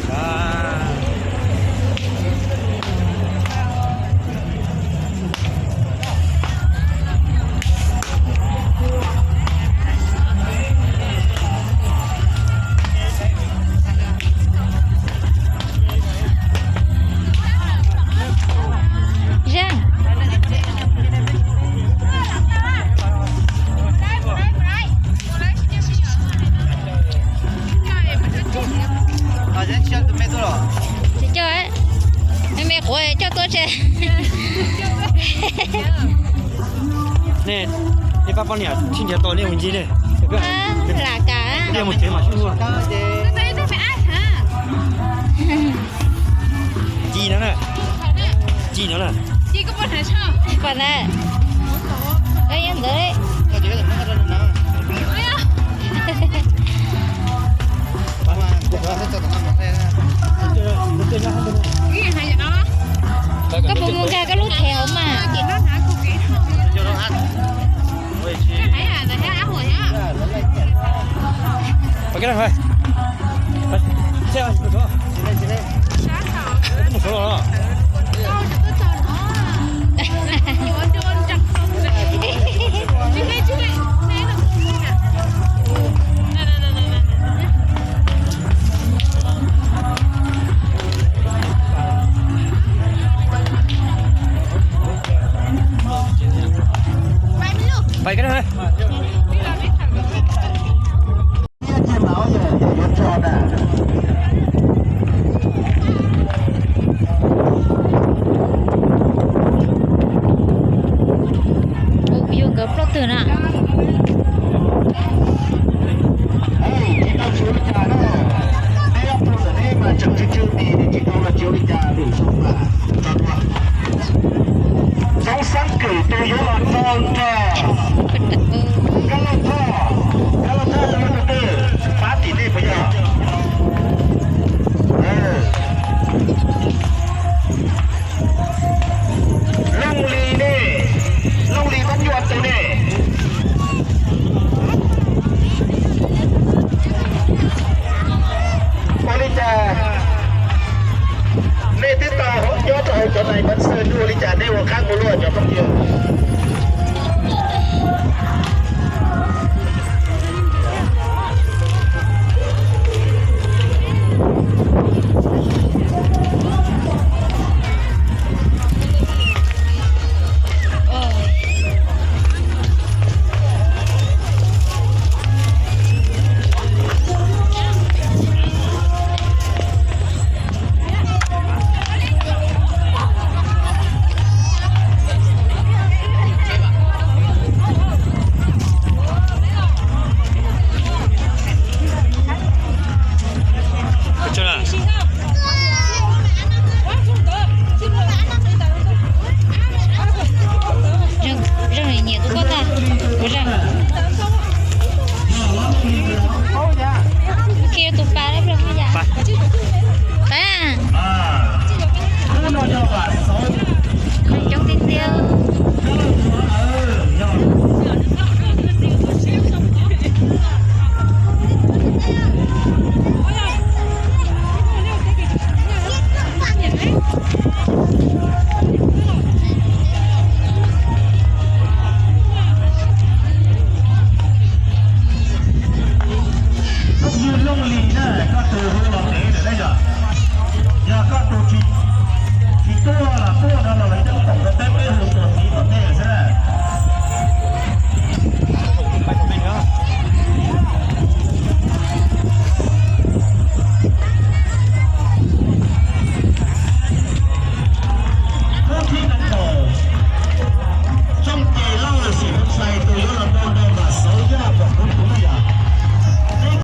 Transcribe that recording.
Zaj. Tsis coj, me me quav coj tuaj tse. Nej, nej pab poj niam sib nrhiav tau nej mus ncig ne. Lam kam. Mus tsev mas sib ua. Ci no na. Ci no na. Pom na. Yog ntawd. Koj puas mus nkag koj lub thev hauv mas? Pais koj na. Ua kuv yug nkawd plaub tug na. Txoov Xeeb Kwm tus yuav los tso nrog Kab Lauj Thoj, Kab Lauj Thoj tus yuav tus twg, pab tim nej puas yog? Looj Lis ne, Looj Lis Mab Nyuam tus ne. Ua li cas nej twb tau nyob rau hauv cov nais Npab Xwm, ua li cas nej ua qab ua luaj cov phooj ywg?